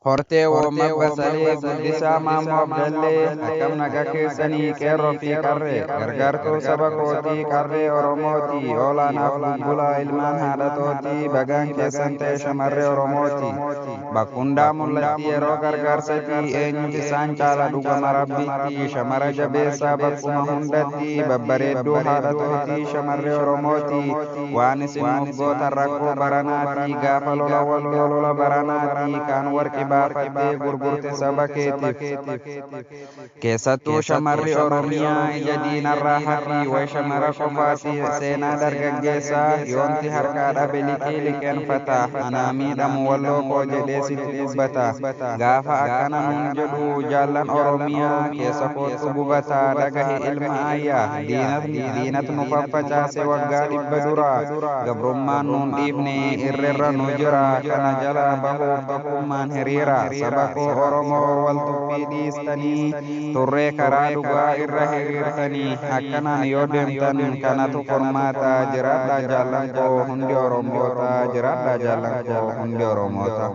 Hortee Wooma Basalee Guddisaa Maammoo Abdallee, akkam nagaa keessanii qeerroo fi qarree, gargaartuu saba kootii qarree Oromooti, olaanaaf bulbulaa ilmaan haadhatootii, bagaan keessan ta'e shamarree Oromooti. Bakkundaa mul'atti yeroo gargaarsatii, eenyutu isaan caala dhugama rabbiitti, shamara jabeessaa bakkuma hundatti, babbareedduu haadhatootii shamarree Oromooti. Waan isin nuuf gootan rakkoo baranaati, gaafa lola walloo lola baranaati, kaan warqi baafattee gurgurte saba keetiif. Keessattuu shamarri Oromiyaa ija diinarraa hafi, way shamara qofaati seenaa dargaggeessaa, yoonti harkaa dhabe liqii liqeenfata, anaa miidhamu walloo koo jedhee sitti dubbata. Gaafa akkana nuun jedhu jaallan Oromiyaa keessa koottu gubata, dhagahi ilma ayyaa, diinat nu faffacaase waggaa 100 dura, gabrummaan nuun dhiifne irreerra nu jira, kana jalaa bahuuf tokkummaan hiriira. Saba koo Oromoo wal tuffii dhiistanii turree karaa dhugaa irra hiriirtanii, akkanaan yoo deemtan kanatu furmaata. Jiraadhaa jaallan koo hundi Oromoota, jiraadhaa jaallan koo hundi Oromoota.